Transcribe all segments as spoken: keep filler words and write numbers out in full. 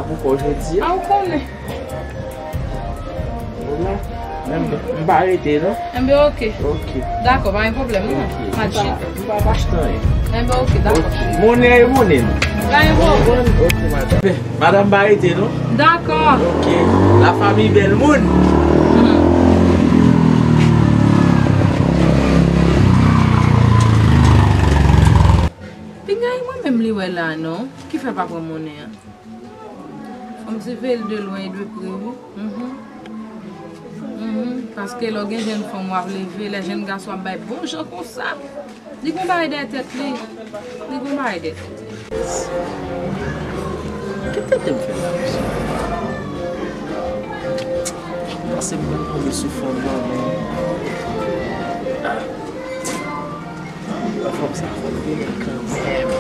Pou kò jodi a. A, ou konnen. Ou la? M, m pa rete, non? Enben, oke. Oke. Dakò, pa gen pwoblèm, non. Oke. M ap chita. M pa, m pa, pa achte anyen. Enben, oke, dakò. Oke. Monnen e monnen. Pa gen pwoblèm. Oke, madanm. Madanm pa rete, non? Dakò. Oke. La famille bèl moun. Hmm. Pinga, e mwen menm li wè la, non? Ki fè l pa pran monnen an? Fò m siveye l de lwen e de pre, wi. Mhm. Mhm. Paske lè w gen jèn fanm w ap leve, lè jèn gason ap bay bon jan konsa, li gon bagay dèyè tèt li. Li gon bagay dèyè tèt li. Ki tèt m fè la, mesye? Pase m pral tonbe sou fanm nan, men. Ah. Fanm sa fò m vini kanmenm.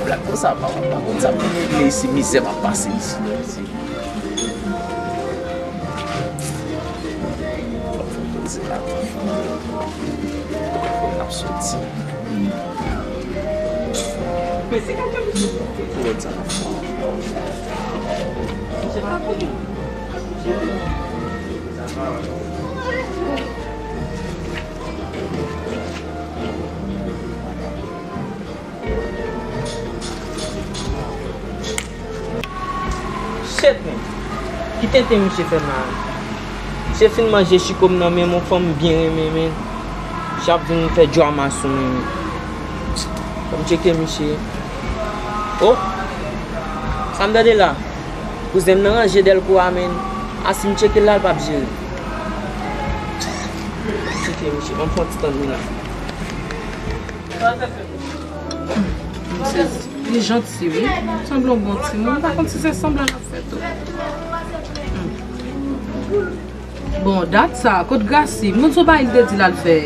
Black konsa, pa, pa konn sa m vin regle isi, mizè m ap pase isi, non, isi. Fò m poze la. Fò n ap soti. Fò n sa ap fè. Shit, men. Ki tenten misye fè m la? Misye fin manje chiko m nan men m, yon fanm m byen renmen, men. Misye ap vin fè drama sou mwen, men. Fò m tcheke misye. Oh! Sa m tande la? Kouzen m nan ranje dèlko a, men. A, si m tcheke l la, l p ap jere. Tcheke misye. Ban m fè yon ti tann li la. M sezi. Li janti, wi. Sanble yon bon timoun. M pa konn si se sanblan l ap fè tou. Hmm. Bon, dat sa, kot Grasy? M konn se yon bagay li te di l al fè.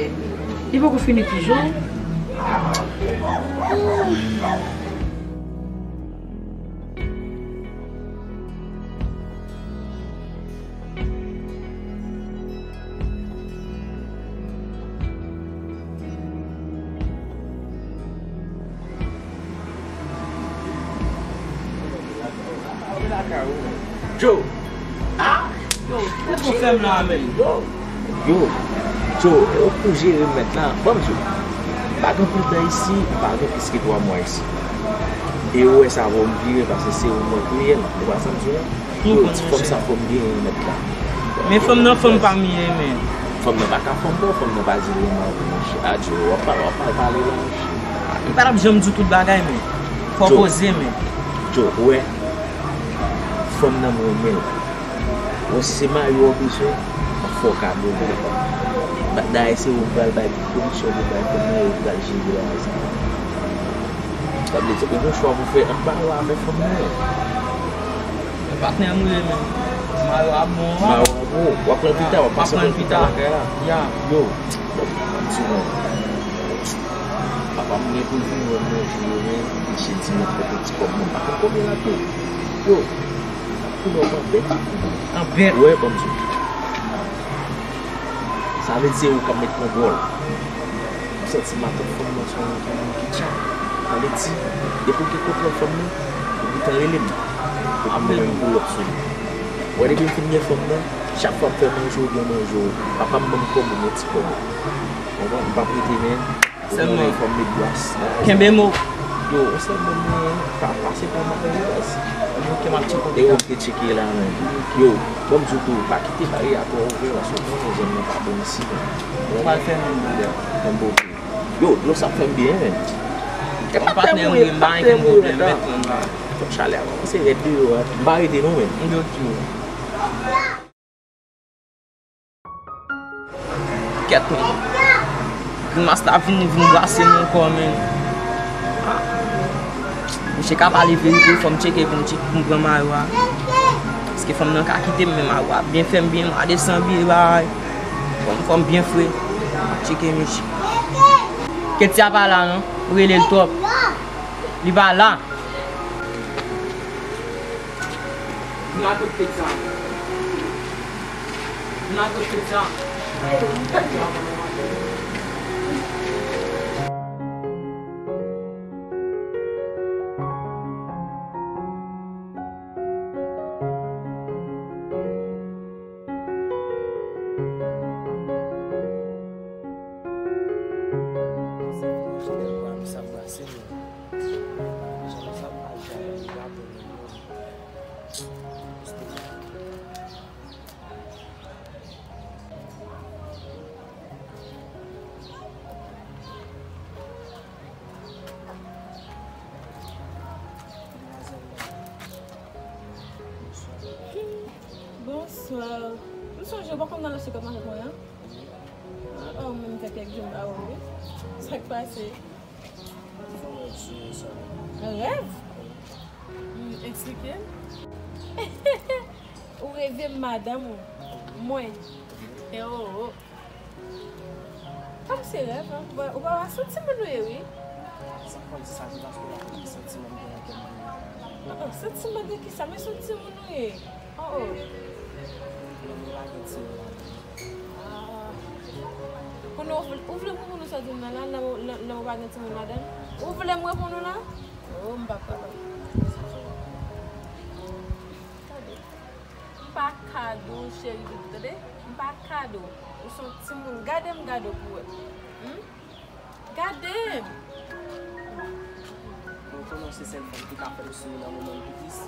Li poko fini toujou. Joe! Ah! Yo, ou fè m la, men. Yo! Yo! Joe, ou pou jere mèt la. Ban m di w. M pa gen anpil tan isi, m pa gen plis ke twa mwa isi. E ou wè sa, fò m vire, paske se ou mwen kreye, ou pa santi w? Yo, ti fanm sa fò m genyen mèt la. Men fanm nan fanm pa m ye, men. Fanm nan pa ka fanm bon, fanm nan pa di renmen avè w, monchè. Adye, w ap pale, w ap pale, pale la, monchè. Li pa t ap janm di w tout bagay, men. Fò w poze, men. Joe, ou wè, fanm nan m renmen l. Bon, si se mayo w bezwen, m ap fè w kado l. Dayè, se ou m pral bay pwoteksyon pou bay fanm nan, ou pral jere l ansanm. Sa vle di, ou gen chwa pou fè ant mayo a avèk fanm nan. Men patnè m wi, men. Mayo a bon, a. Mayo a bon. W ap pran pita, w ap pase pran pita lakay la. Ya. Yo, m ap di w, papa m gen pou l vin wè m nan jou yo, men, misye di m ap fè ti kòb, mwen pa konn konbyen l ap fè. Yo, koulè w anbèt. Anbèt. Wè, ban m di w. Sa vle di se ou k ap met nan bòl. M santi matant fanm nan se yon fanm ki tcha. Sa vle di, depi w gen kontwòl fanm nan, ou gentan rele m. Epi mwen menm m pull up sou li. Wè, depi m fin gen fanm nan, chak fwa m fè manje oubyen manje, papa m ban m kòb, mwen ti kòb. Konprann? M p ap rete, men. Sèlman. Ou konnen fò m met glas nan kay sa. Kenbe mo. Yo, yon sèl moun mwen pa pase pa madanm baz. Mwen ke m ap tcheke. E ou ki tcheke la, men. Yo, ban m di w tou, pa kite baryè a twò ouvè, paske ou konnen zòn nan pa bon isi, men. Ou pral fè menm bagay. Menm bote. Yo, dlo sa ap fè m byen, men. E patnè m wi, m pa gen pwoblèm, mèt mwen la. Fòk chalè a kòmanse rèd deyò a. M pa rete non, men. M di w. Kèt, men. Grimas la vin, vin brase m ankò, men. Ah. Misye ka pale verite, fò m tcheke pou m tcheke, pou m pran mayo a. Paske fanm nan ka kite m, men mayo a byen fè m byen, m a desann byen bagay. Fò m, fò m byen fre. Tcheke misye. Kèt, sa pa la, non. Ou rele l twòp. Li pa la. Vin a kote pizza. Vin a kote pizza. Wow. M sonje, ou pa konn nan lòt se kòman fè mwen an? Oh, mwen fè kèk jou m pa wè w, wi. Sa k pase? Rèv? Hmm, eksplike m. Ou reve m madanm ou. Mwen. E oh, oh. Kòm se rèv, an, ou pa, ou pa wè se yon timoun ou ye, wi. Sa fè w di sa, se paske w la konn ki santiman m gen nan kè m. Oh, oh, santiman de kisa? Men se yon timoun ou ye. Oh, oh. Lè m pa gen timoun ladan. Ah. Kounye a, ou vle, ou vle m reponn ou sa w di m nan la, lè, lè, lè ou pa gen timoun ladan? Ou vle m reponn ou la? Oh, m p ap kapab. Sa fè w ap. Tande. M pa kado, cheri doudou, tande? M pa kado. Ou se yon timoun. Gade m, gade w pou wè. Hmm? Gade m! Bon, konnen se sèl fanm ki ka fè m souri nan moman m pi tris.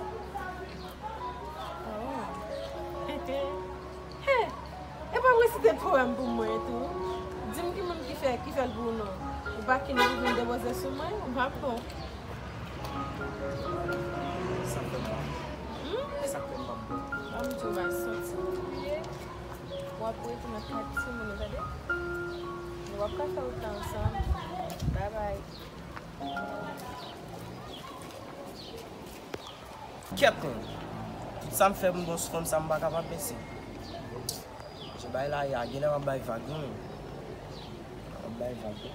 Oh. Hey! E pa w resite powèm pou mwen tou? Di m ki moun ki fè, ki fè l pou ou non. Ou pa kite pou vin depoze sou mwen, ou pa bon. Sa fè m pa bon. Hmm? Sa fè m pa bon. Ban m di w bagay, santi m touye. W ap rete nan kat timoun ou, tande? Nou p ap ka fè wout la ansanm. Babay. Kèt, men. Tout sa m fè pou m bon sou fanm sa, m pa kapab, mesye. Jan bagay la ye a, genlè m ap bay vag, wi, men. M ap bay vag, wi.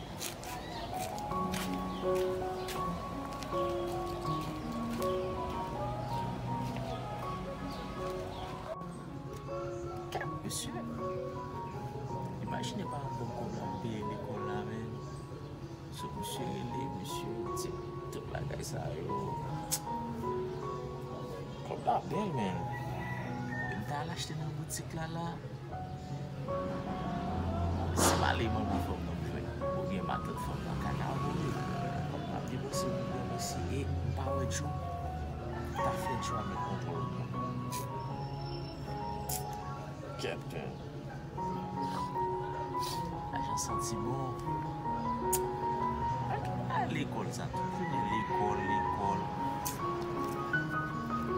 Gad mesye. Imajine paran m ban m kòb la pou m peye lekòl la, men. So misye rele, misye di tout bagay sa yo. Kòb la bèl, men. M ta al achte nan boutik la, la. Si m ale m anvi fanm nan m jwenn. Oubyen matant fanm nan ka lave. Kòb m ap depanse pou m ranmase e m pa wè Djo. M ta fè Djo a met kontwòl mwen. Kèt, men. Lajan santi bon. Ak, a lekòl sa, tout jounen lekòl, lekòl.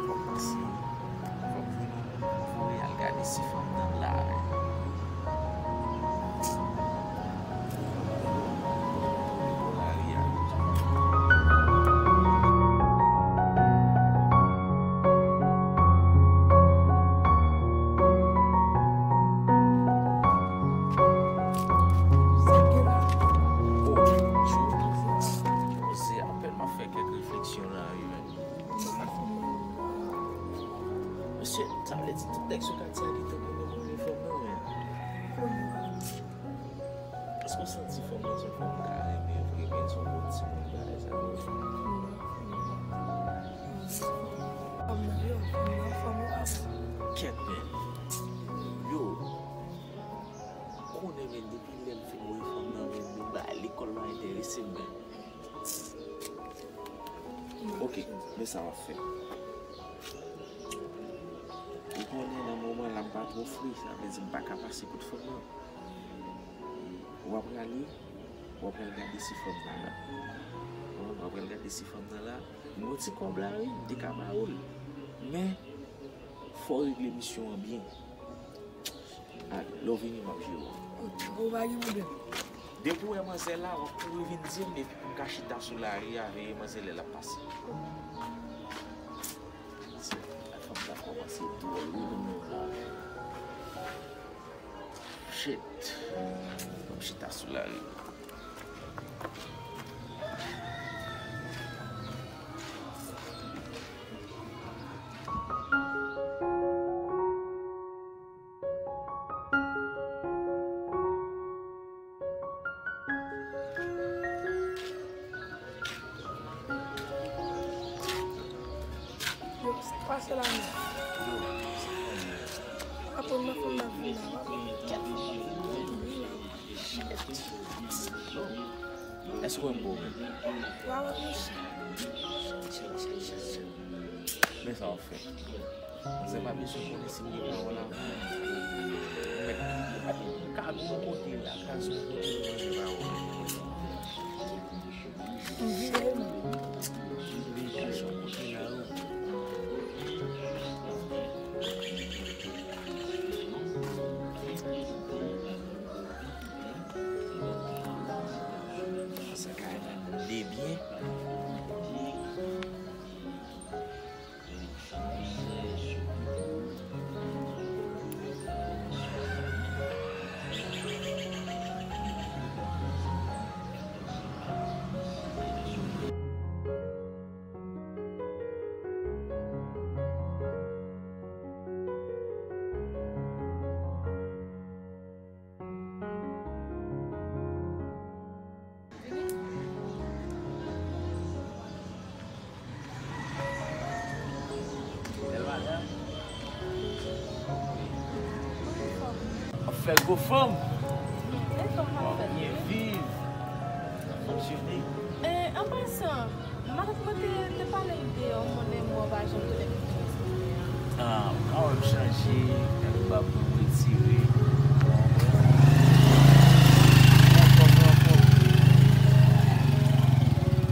Fòk pase, fòk vini, voye al gade si fanm nan la. Poze apèn, m ap fè kèk refleksyon nan ri, men. Mesye, sa vle di tout nèg sou katye a gentan konnen m renmen fanm nan, men. Èske w santi fanm nan se yon fanm m ta renmen vre, men se yon bon timoun bagay sa yo? Kèt, men. Yo. Konnen, men, depi lè m fin wè fanm nan, men, men bagay lekòl pa enterese m, men. Ok, men sa w ap fè. Ou konnen nan moman la m pa twò fre, sa vle di m pa ka pase kot fanm nan. W ap prale, w ap pral gade si fanm nan la. W ap pral gade si fanm nan la. M gon ti kòb la, wi, m te ka ba ou l. Men, fò w regle misyon an byen. Ale, lè w vini, m ap jere w. Ok, bon, pa gen pwoblèm. Depi w wè manzè la, w ap kouri vin di m, epi pou m ka chita sou lari a, veye manzè lè l ap pase. Se, fanm sa kòmanse dwòl, wi, nan moman la. Shit. Fò m chita sou lari. Yo, sa k pase la menm? Apre m nan fanm nan vin la, w ap kèt fanm nan vin la. Èske w wè m bon menm? Wa wè m chè. Men sa w ap fè. Manzè pa bezwen konnen si m gen pawòl avè w. Ou mèt tou. Ou mèt tou. Ka gon kote la, ka gon kote nou manje pawòl. M vire m. Ka gon kote la, wi. Fè gwo fòm. Bèl fòm ap fèt, wi. Byen viv. Fonksyone. E, an pasan, matant mwen te, te pale m de yon moun, men mwen pa janm tounen pou biznis mwen an. Ah, ou ka wè m chanje, kèk bab mwen m retire. Bon, mwen anfòm, mwen anfòm.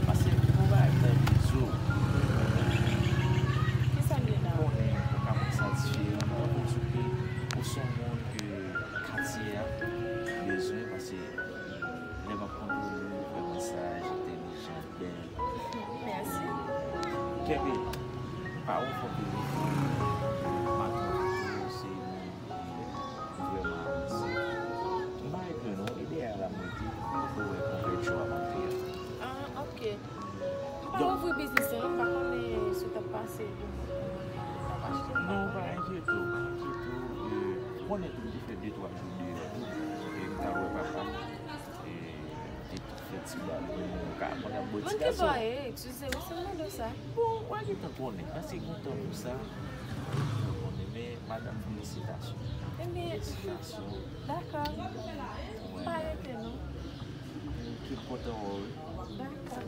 Pase m gen yon bagay nan vye zo. Kisa m ye la? Konnen ou ka pran sa diferan, mwen panse ke ou se yon moun ke katye a bezwen, paske lè m ap konnen ou vrèman saj, entèlijan, bèl. Mèsi. Kenbe la. Pa wè fò ke matant ou se moun ki vrèman avanse. M pa regle non, e dèyè la m rete, pou wè konpè tchou ap antre a. Ah, ok. M pa ouvri biznis la non, m pa konnen si w t ap pase pou mwen, pou mwen, mwen t ap achte. Non, pa enkyete w, pa enkyete w. E, ou konnen tou m te fè de twa jou deyò tou. E m t al wè papa m. E, m te tou fè ti bagay, ou ka konn ap bwè ti gason. Mwen ki pa ye, eskize m, se mande w sa. Bon, w a gentan konnen, paske gen tan pou sa. W a gentan konnen, men madanm, felisitasyon. Ebyen, felisitasyon. Dakò. Mwen pa rete non. M ki kontan wè w, wi. Dakò.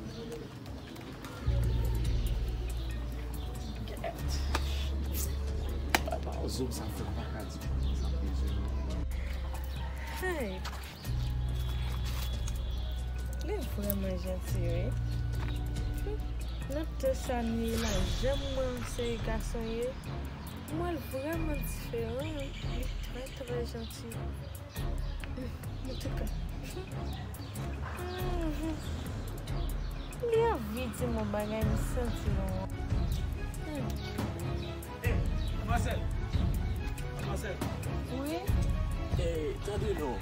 Kèt. Papa, zòm sa fè m pa ka di kòman sa bezwen. Hey. Li vrèman janti, wi. Nan tan sa m ye la, jan m wè yon seri gason ye, m wè l vrèman diferan. Li trè, trè janti. Antouka. Li anvi di m yon bagay, m santi l yon. Ey, manmzèl. Manmzèl. Wi. Ey, tande non.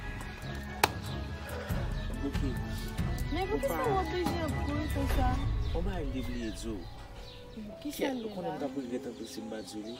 Ok. Men poukisa w oblije ap kouri konsa? Yon bagay m te bliye di w. Kisa l ye la? Ou konnen m t ap regrèt anpil si m pa di w li.